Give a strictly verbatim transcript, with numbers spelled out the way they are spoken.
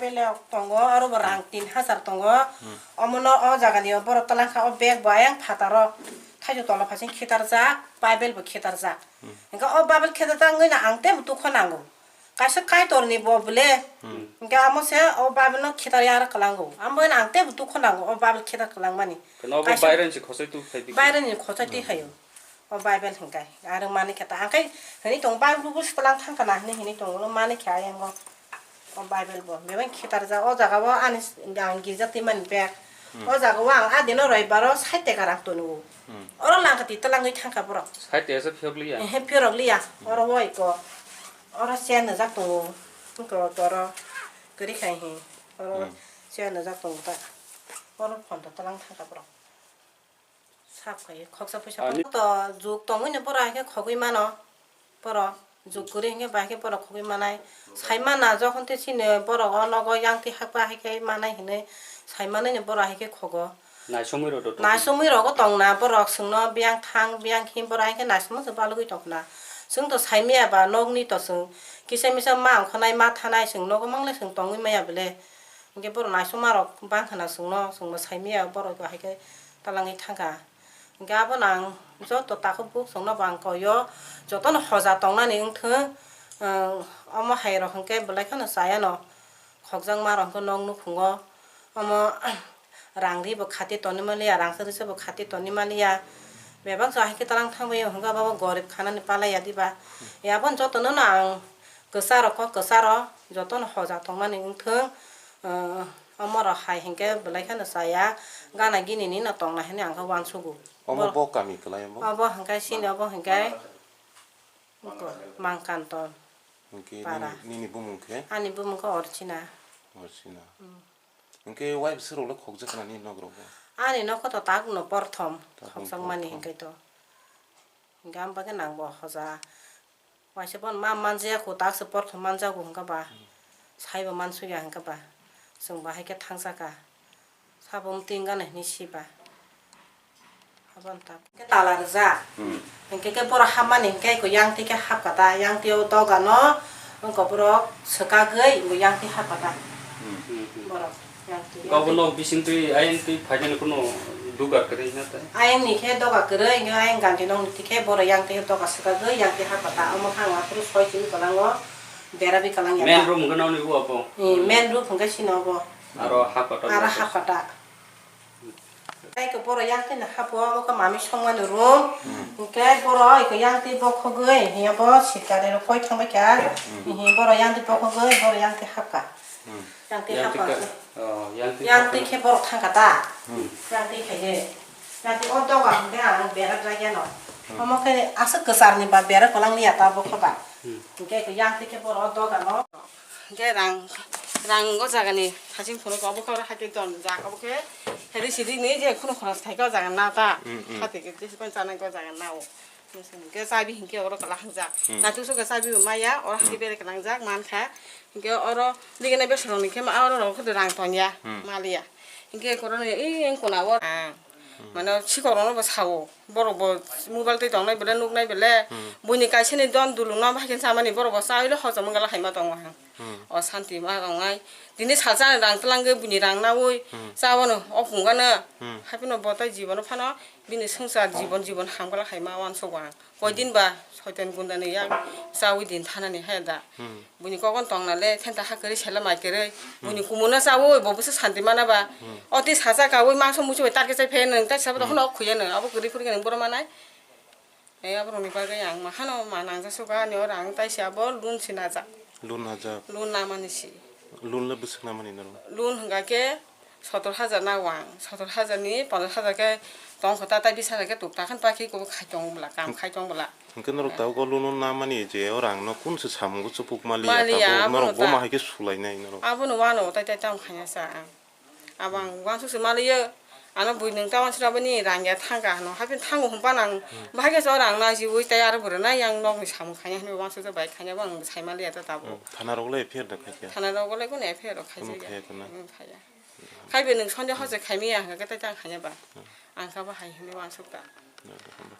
Belok tongo, oro bo rang tin hajar tongo. Hmm. Omono o jagani o borok talangkha, o bag bo ayang phataro. Thaichuk tola phasing khitarjak, Bible bo khitarjak. Hmm. Hingke o Bible khitarjak wngwi no ang teibo dukho nango. Kaisa Kaitorni bo bole. Hmm. Hingke amo se o Bible no khitarya aro kwlango. Amo wngwi no ang teibo dukho nango o Bible khitar kwlangmani. Keno obo kaisa baireni se khosoi tu khai di. Baireni khosoi twi Hmm. khayo. O Bible hingkai, aro manikha ta, angkai hini tong Bible bo swtwlang thangkha na hini, hini tong ulo manikha ayang o. O Bible bo, bebeng khitarjak, o jaga o ani s-, ang girja twi mani bag. Hmm. O jaga o ang adino roibaro sait taka rang tono. Hmm. Oro langkha twi twlangwi thangkha borok. Sait taka se phiyok liya? Ehe, phiyok liya. Hmm. Oro o iko. Oro chair nujak tongo. Iko toro kwrwi khai hi. Oro Hmm. chair nujak tongo ta. Oro phone to twlang thangkha borok. Sap khai khoksa pui sap Ani- to juk tongwi no borok hai khe khogwi mano. Borok juk kwrwi hinkhe bai khe borok khogwi manai. Sai mana jokhon tei chini borok o nogo yang twi hakpa hai khe manai hinwi sai manwi no borok hai khe khogo. Naisomwi rok do tong. Naisomwi rogo tong na borok chwngno biyang thang biyang him borok hai khe naisomwi se balugwi tong khna. Chwng to sai maya ba nokni to chwng kisa misa ma ongkhonai ma thanai chwng nogo mangle chwng tongwi maya bele. Hingke borok naisoma rok bangkha na chwngno, chwngno saimaya borok bo hai khe talangwi thangkha. Hingke abono ang joto takhuk buk chwngno bo ang koi o, jotono hoja tongnani wngthwng, ang omo hai rok hingke belai kheno chayano khokjakma rok hingke nok nukhungo omo rang ri bo khati tonwi manliya, rang chari se bo khati tonwi manliya, bebak jora hai khe talang thangbai o hingke abo gorib khanani palaiya diba? E abono jotono no ang kwcharo kok kwcharo jotono hoja tongmani wngthwng. Omo rok hai hinkhe belai kheno chaya, gana gini ni no tongna hinwi ang khe uansugo. Omo Bo-, bo kami kwlai omo? Obo hinkhe chini obo hinkhe Mangkanton. Hinkhe para. Nini, nini bumung khe? Ani bumung khe Orchina. Orchina. Mm. Hinkhe wai bwswk rok le khokjak na nini nok rogo? Ani nok to tak no porthom. Tak no khokjak mani porthom. Hinkhe to. Hinkhe ang bagwi nang bo hoja. Waisa bono ma manjaya kho, tak se porthom manjago hwnkha ba, saibo mansukya hwnkha ba, chwng bo hai khe thangsa kha, sabo mwtwi wngano hinwi si ba, abono tak. Hwnkhe tala rwjak, Hmm. hwnkhe khe borok hapmani hwnkhe eko yang twi khe hapkha ta, yang twi o doga no wngkha borok swkagwi bo yang twi hapkha ta, Hmm. borok. Kabo nok bising twi ayang twi phainani kuno dugar kwrwi na ta? Ayang ni khe doga kwrwi, hwnkhe ayang ganti nok ni khe boro yang twi doga swkagwi yang twi hapata. Omo khe ang aphuru soi simi kwlango bera bi kwlang ya. Main room hwnkhe nokni o abo? Eh, main room hwnkhe sini obo. Aro hapata. Aro hapata. Tei khe boro yang twi no hapo, omo khe mami songmani room. Hmm. Hwnkhe boro eko yang twi bokhogwi, hiya bo sitkari rok koi thangbai kha. Hmm. Hihi boro yang twi bokhogwi, boro yang twi hapka. Hmm. Yang twi Yang twi hapka. Khe, oh, yang twi Yang hapka. Twi khe borok thangkha ta? Hmm. Yang twi khaide. Yang twi o doga hwnkhe ang berak jagya no. Hmm. Omo khe aswk kwchar ni ba berak kwlang liya ta bokha ba. Hmm. Hwnkhe yang twi khe borok o doga no. Hwnkhe rang, rang o jaga ni haching phunuk obo khe oro hai twi ton jak obo khe hedi sidi ni je khunu khorang thai khe o jaga na ta. Hmm, hmm. Hati khe jesi pen chanai khe o jaga na o. Hwnkhe chabi hinkhe oro kwlak hangjak. Hmm. Naitugso khe chabi bo maya, oro haikhe Hmm. bere kwlangjak mankha. Hinkhe oro nigena besongrokni khe ma oro rok khe rang tongya, Hmm. maliya. Hinkhe koroni e wng kona o ang. Hmm. Mane sikhok rokno bo sao. Borok bo mobile twi tongnai bele nuknai bele. Hmm. Buini kaisani don dulungno bahai khe chamani borok bo chaui le hojom wngla hai ma tongo ang. Hmm. O santi ma tongnai. Tini salsa rang twlangwi buini rang naui Hmm. chawano o pungano. Hmm. Haphino bo tai jibono phano Bini swngchar jibon jibon hamkla hai ma uansukgo ang. Koidin ba soitan gundani yak chaui din thanani hai da. Hmm. Buini kokon tongna le thenta ha kwrwi sela mai kwrwi. Buini Hmm. kumun no chaui bo bwswk santi mana ba. Hmm. Oti sacha kaui mangso muisu bai tarke chai phaia nwng tai sabo Hmm. dokhno ok khuya nwng abo kwrwi phuru khe nwng boro manai. Ei abo rokni bagwi ang ma hano ma nangjak suka ani oro ang tai se abo loan se najak. Loan najak. Loan namani si. Loan le bwswk namani norok? Loan hwnkha khe sotor hajar nago ang, sotor hajar ni ponchash hajar khe tong kho ta, tai bis hajar khe tuk ta khe, pa khe eko khai tong bwla, kam khai tong bwla. Hwnkhe norok tabuk o loan o namani je o rang no kun se samungo chupuk maliya, Maliya, tabuk abono norok bo ta. Ma hai khe sulainai norok? Abono uano tai tai tamo khaina sa ang. Abo ang uansuk se maliyo, ano bui nwng ta uansuk aboni rang ya thang ka hano, haphino thango hwnba nang, Hmm. bahai khe se o rang najiui tai aro bo rwnai yang nokni samung khaina hinwi uansuk je bai khaina bo ang sai maliya ta tabuk. Hmm. Thana rok le F I R da khai khe? Thana rok le kun F I R rok khai Kuno jaya. Khai ya ta na? Hmm, khai ya. Khai be nwng sonde hose khai miya hwnkhe tai tang khai ya ba. Hmm. Ang kha bo hai hinwi uansuk ta. Hmm.